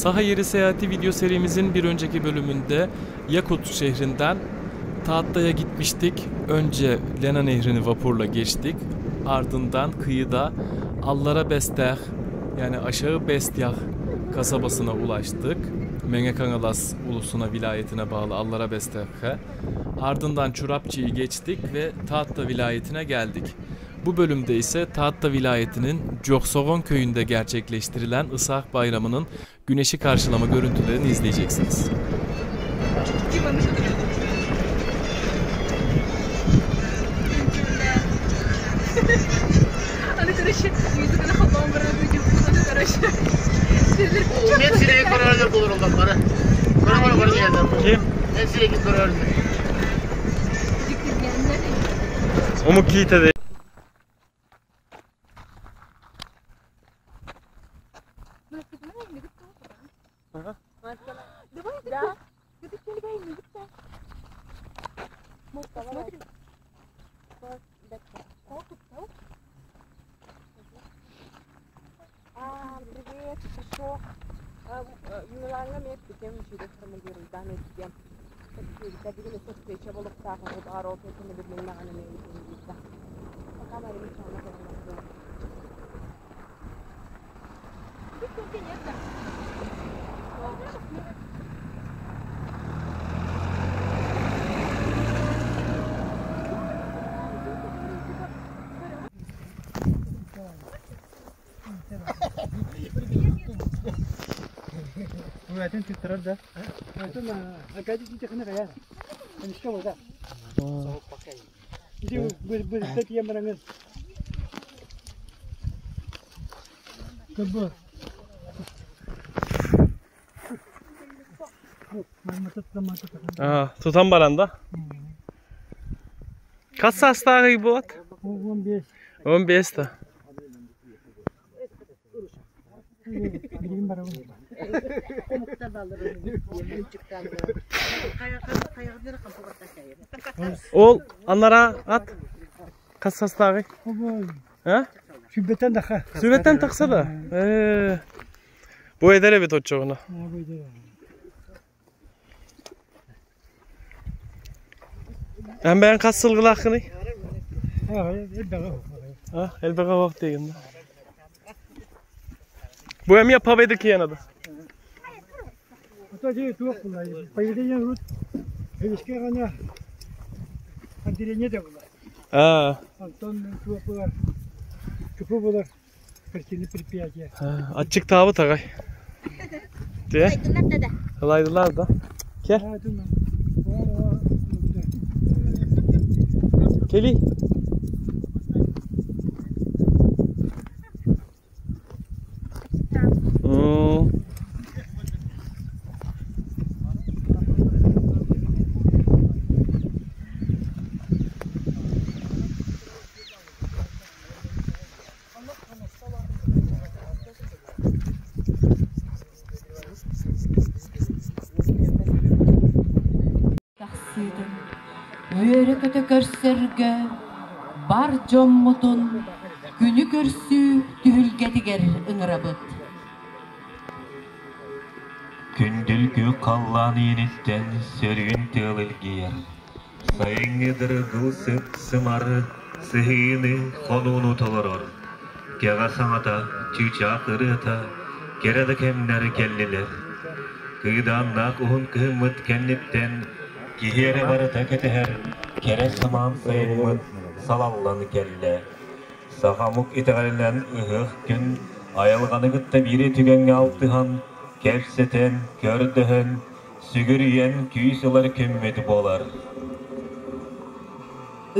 Saha Yeri Seyahati video serimizin bir önceki bölümünde Yakut şehrinden Taatta'ya gitmiştik. Önce Lena Nehri'ni vapurla geçtik. Ardından kıyıda Allara Besteh yani Aşağı Bestyah kasabasına ulaştık. Mengekangalas ulusuna vilayetine bağlı Allara Besteh'e. Ardından Çurapçı'yı geçtik ve Taatta vilayetine geldik. Bu bölümde ise Taatta vilayetinin Joksogon köyünde gerçekleştirilen Isah Bayramı'nın güneşi karşılama görüntülerini izleyeceksiniz. Kim? Omuk kiite Привет, хорошо. Aa, tutan baranda. Kaç saat bu at? 15. 15 da. Ol anlara at. Kaç saat Ha? Sübbetten daha. Sübetten taksa da. Bu eder evet otçoğuna. Ben ben kaç sılgılı hakkını? Ha, elbette vakt değil. Bu hem yapabildik yanada. Ha. Açık tavı tagay. De. Alaydılar da. Gel. Keli. Үөрэ көтө көрсөргө бар дьоммутун күнү көрсүү түһүлгэтигэр ыҥырабыт. Күндүлгү қаллан иниттен сөрүн тыл илгиер. Сайыңы дыргыл сып сымары, сыһыыны хонууну толорор. Кеға саңата, чыычаах ырыата, кэрэ да кэмнэр кэллилэр. Кыыдааннаах уһун кыһыммыт кэнниттэн киһи эрэ барыта кэтэһэр, кэрэ самаан сайыммыт салаллан кэллэ. Сахамук итэҕэлинэн ыһыах күн айылҕаны кытта биири түгэҥҥэ алтыһан, кэпсэтэн, көрдөһөн, сүгүрүйэн күүс ылар күммүт буолар.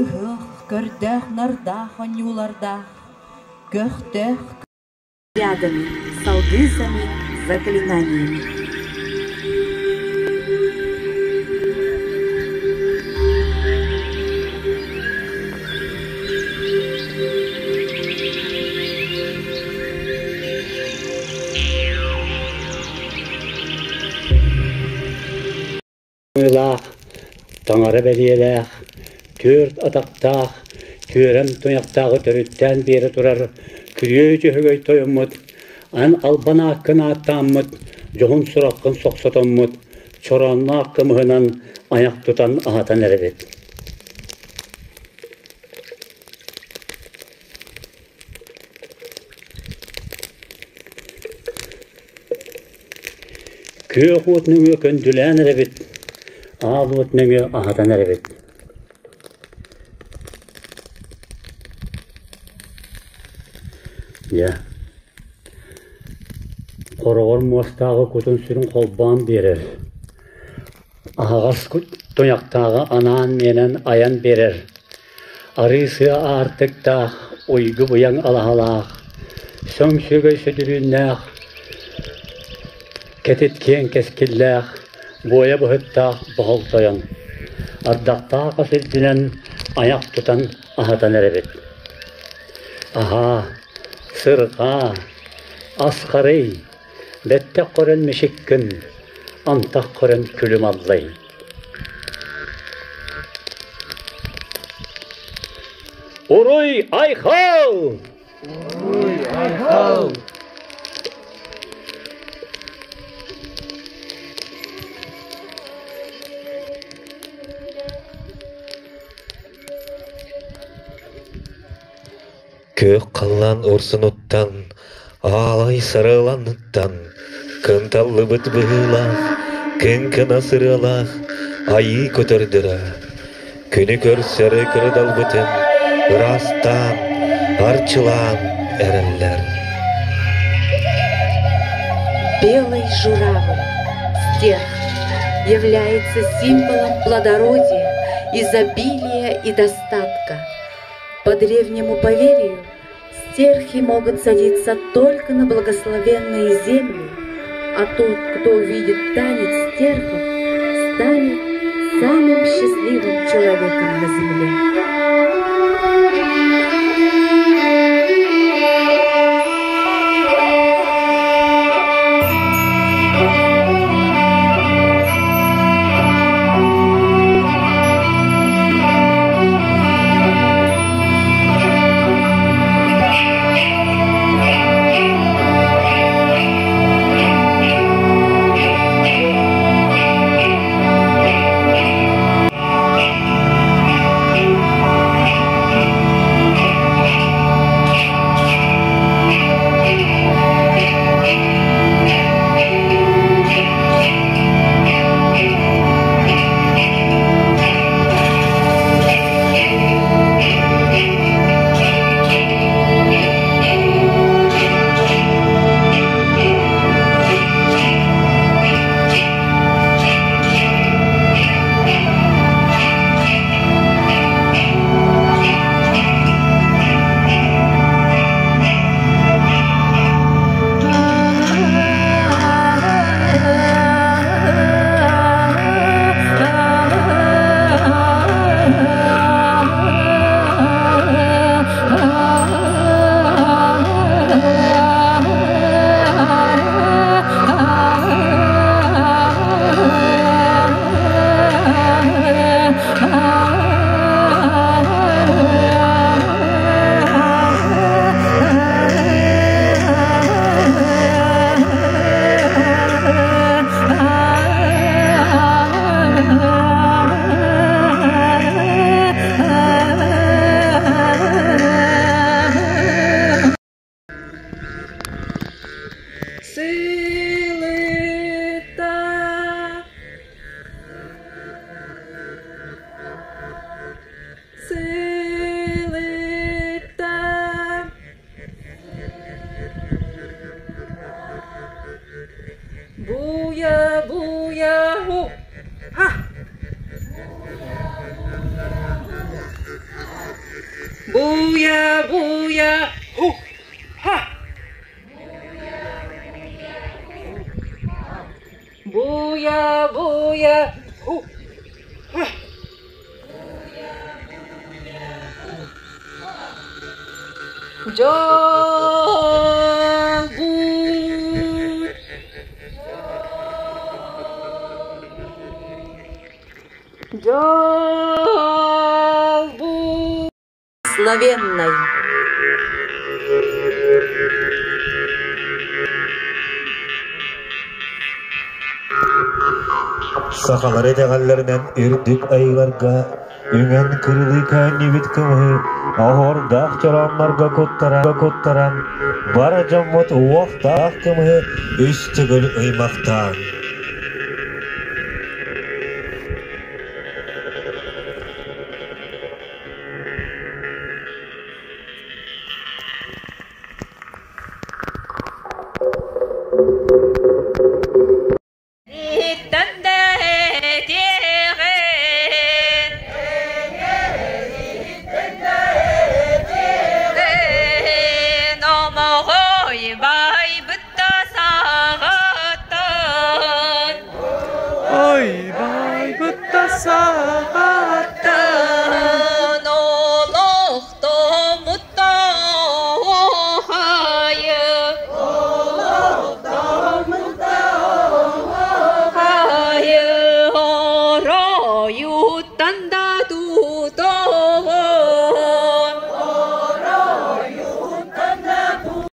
Ыһыах көрдөөх нардаах онньуулардаах, көхтөөх рядами, салгызами, заклинаниями. Таҥара бэлиэлээх, түөрт атахтаах, түөрэм туйахтааҕы төрүттээн биэрэ турар күрүө дьөһөгөй тойоммут, ан албан ааккын ааттааммыт, дьоһун сураххын сохсотоммут, чороонноох кымыһынан айах тутан аһатан эрэбит. Күөх уот нөҥүө көндүлээн эрэбит, аал уот нөҥүө аһатан эрэбит. Дьэ, хороҕор муостааҕы кутун-сүрүн холбоон биэрэр, аһаҕас туйахтааҕы анаан-миэнэн айан биэрэр, арыы-сыа аартыктаах, уйгу-быйаҥ алаһалаах, сөҥ-сүгэй сүдүрүүннээх, кэтит киэҥ кэскиллээх, буойа быһыттаах боһол тойон, ардахтаах ас үрдүнэн айах тутан аһатан эрэбит. Аһаа, сырҕаа, асхарый, бэттэх көрөн мичиккин, антах көрөн күлүм аллай. Уруй айхал! Уруй айхал! Күөх халлаан урсунуттан, аалай сарыаланыттан, кынталлыбыт быһыылаах, кыҥкына сырыалаах айыы көтөрдөрө, күнү көрсөрү кырыдалбытын ыраастаан, арчылаан эрэллэр. Белый журавль, стерх, является символом плодородия, изобилия и достатка. По древнему поверью, стерхи могут садиться только на благословенные земли, а тот, кто увидит танец стерхов, станет самым счастливым человеком на земле. Сылыта Сылыта Буя буя ху ха Буя буя ху ха Буя буя ху ха Дьолбут Дьолбут Славенной. Сахалар итэҕэллэринэн үрдүк айыыларга үҥэн кырылыы көөнньүбүт кымыһы оһуордаах чорооннорго куттаран, бар дьоммут уохтаах кымыһы үс төгүл ыймахтаан Ой, байбытта саҕаттан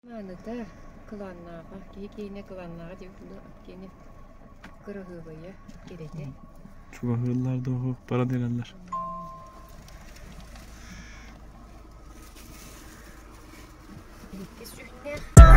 Мааныта кылааннааҕа, киһи киһини кылааннааҕа диэбит киһини кыраһыабайа, кэрэтэ. Чугаһыыллар да уһук баран иһэллэр. Иккис сүһүннээх.